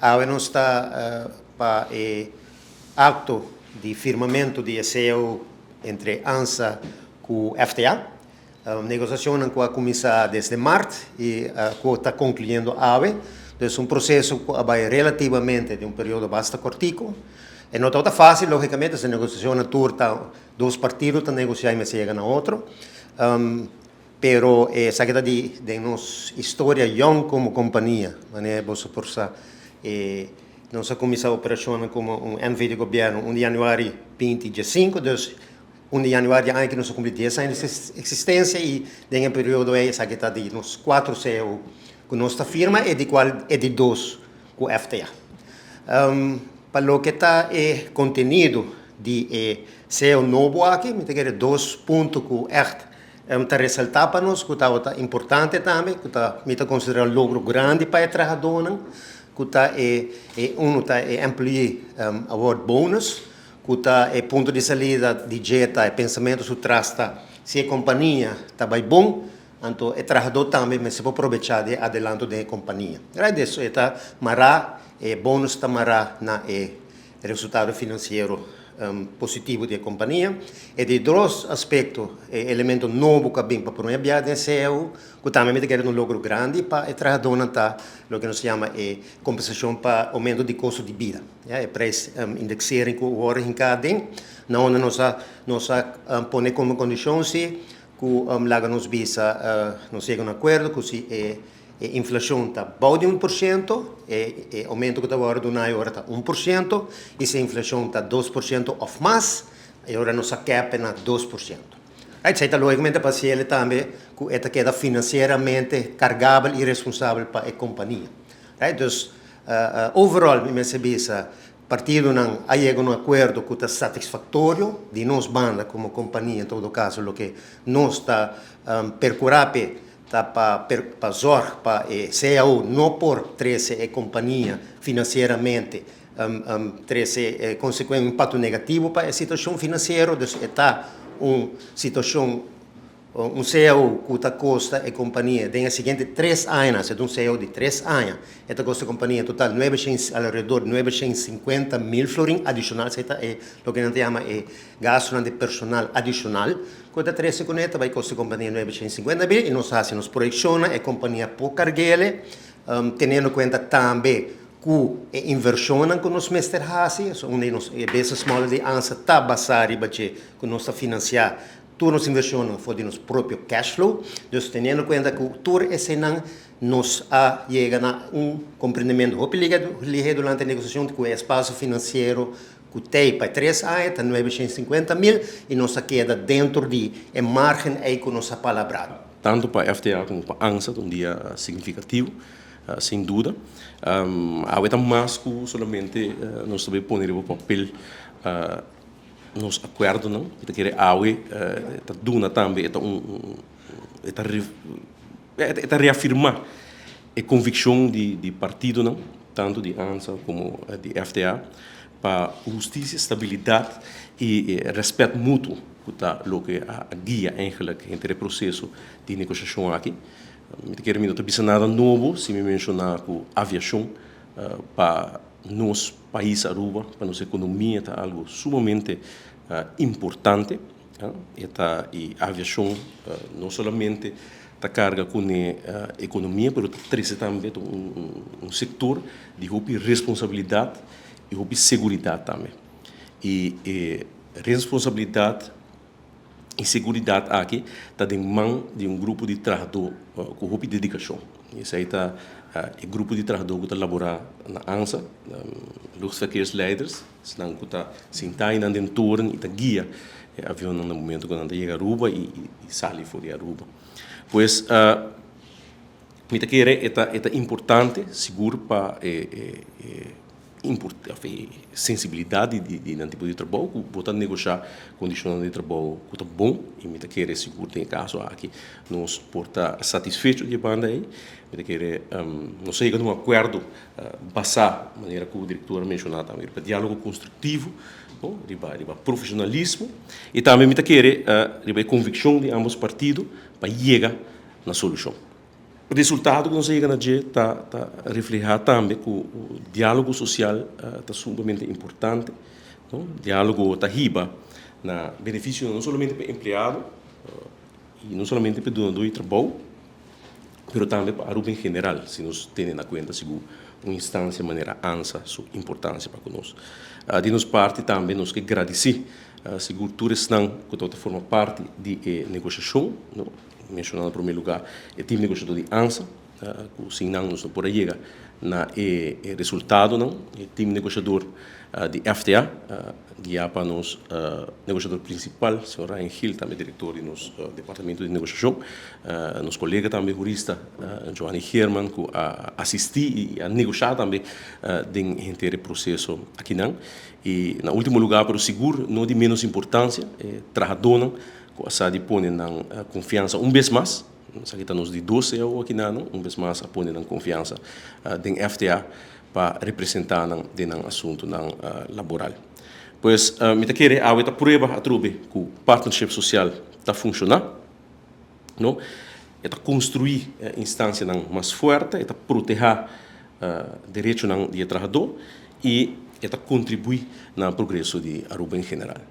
Awe nos ta pa e akto di firmamentu di e cao entre ANSA ku FTA. Negosiashonnan ku a kuminsá desde mart i ku ta konkluyendo awe. Dus un proseso ku a bai relativamente den un periodo basta kòrtiku. E no tabata fásil, lógikamente, e negosiashonnan tur ta dos partido ta negosiá i mester yega na otro. Pero esaki ta di den nos historia yòn komo kompania, manera boso por sa e nos a kuminsá operashonnan komo un NV di gobièrnu 1 di yanüari 2015, dus 1 di yanüari di aña aki nos a kumpli 10 aña di eksistensia i den e periodo ei esaki ta di nos kuatro cao ku nos ta firma e di kual e di dos ku FTA. Pa loke ta e kontenido di e cao nobo aki mi ta kere dos punto ku ègt ta resaltá pa nos ku tabata importante tambe, ku ta mi ta konsiderá un logro grandi pa e trahadónan, ku ta e e unu ta e employee award bonus, ku ta e punto di salida di dje ta e pensamentu su tras ta si e kompania ta bai bon, anto e trahadó tambe mester por probechá di e adelanto den e kompania. Right, dus e ta mará, e bonus ta mará na e resultado finansiero positivo di e kompania. E di dos aspekto, e elemento nobo ku a bin pa promé bia den cao, ku tambe mi ta kere un logro grandi pa e trahadónan ta loke nos yama e kompensashon pa oumento di kosto di bida, ya, e prijs indeksering ku awor a hinká aden, na unda nos a nos a pone komo kondishon si ku laga nos bisa nos yega un akuerdo ku si e E inflacion ta bou di 1%, e aumento cu ta worde duna e ora ta 1%, y si e inflacion ta 2% of mas, e ora nos a cap na 2%. Esey ta logicamente pa haciele tambe cu e ta keda financieramente cargabel y responsabel pa e compania. Dus, overall mi mester bisa partidonan a yega un acuerdo cu ta satisfactorio di nos banda como compania en todo caso loke nos ta percura p'e ta pa pa zorg pa e cao no por trece e compania financieramente trece consecuencia un impacto negativo pa e situacion financiero, dus e ta un situacion un cao cu ta costa e compania den e siguiente 3 añanan, si ta un cao di 3 aña, e ta costa e compania total nuebeshent alrededor 950,000 florin adicional, esey ta e loke nan ta yama e gastonan di personal adicional cu ta trece cune ta bay costa e compania 950,000 y nos haci nos proyeccionnan e compania por carguele teniendo cuenta tambe cu e inversionnan cu nos mester haci, so unda nos e business model di ANSA ta basa riba dje cu nos ta financia tur nos inversionnan for di nos propio cash flow, dus teniendo cuenta cu tur eseynan nos a yega na un comprendimento hopi lihe durante e negociacion cu e espacio financiero cu tey pa e 3 aña ta 950,000 y nos a keda dentro di e margen ey cu nos a palabrado. Tanto pa FTA como pa ANSA ta un dia significativo, sin duda. Awe ta mas cu solamente nos ta bay pone riba papel nos acuerdonan. Mi ta kere awe ta duna tambe e ta un e ta e ta reafirma e conviccion di partidonan, tanto di ANSA como di FTA, pa husticia, stabilidad y respet mutuo cu ta loke a guia eigenlijk henter e proceso di negociacion aki. Mi ta kere mi no ta bisa nada nobo si mi menciona cu aviacion pa nos pais Aruba, pa nos economia ta algo sumamente importante. E ta y aviacion no solamente ta carga cu ne economia pero ta trece tambe un sector di hopi responsabilidad y hopi seguridad tambe. Y e responsabilidad y seguridad aki ta den man di un grupo di trahador cu hopi dedicacion. Y esey ta e grupo di trahador cu ta labora na ANSA, luchtverkeersleiders, esnan cu ta sinta eynan den toren y ta guia e avionnan na momento cu nan ta yega Aruba y sali for di Aruba. Pues mi ta kere e ta e ta importante sigur pa e e sensibilidad di nan tipo di trabou cu bo ta negosha condicionnan di trabou cu ta bon y mi ta kere sigur den e caso aki nos por ta satisfecho di e banda ey. Mi ta kere nos a yega na un acuerdo basa manera cu director a menciona tambe riba dialogo constructivo, riba riba profesionalismo y tambe mi ta kere riba e conviccion di ambos partido pa yega na solucion. Resultado ku nos a yega na dje ta ta reflehá tambe ku diálogo sosial ta sumamente importante, no. Diálogo ta hiba na benefisionan no solamente pa e empleado i no solamente pa e dunadó di trabou, pero tambe pa Aruba en general, si nos tene na kuenta sigur un instansia manera ANSA su importansia pa ku nos. Di nos parti tambe nos ke gradisí sigur tur esnan ku tabata forma parti di e negoshashon, no. Menshoná na promé lugá e tim negoshadó di ANSA, ku sin nan nos no por a yega na e resultadonan. E tim negoshador di FTA, guiá pa nos negoshador prinsipal, señor Ryan Gil, tambe direktor di nos departamento di negoshashon. Nos kolega tambe hurista Johanny Geerman ku a asistí i a negoshá tambe den henter e proseso akinan. I na último lugá, pero sigur no di ménos importansia, e trahadónan Ku a sa di pone nan konfiansa un bes mas, esaki ta nos di dos cao aki na nan, un bes mas a pone nan konfiansa den FTA pa representá nan den nan asuntunan laboral. Pues mi ta kere awe ta prueba atrobe ku partnership sosial ta funshoná, no? E ta konstruí instansianan mas fuerte, e ta protehá derechonan di e trahadó i e ta kontribuí na progreso di Aruba en general.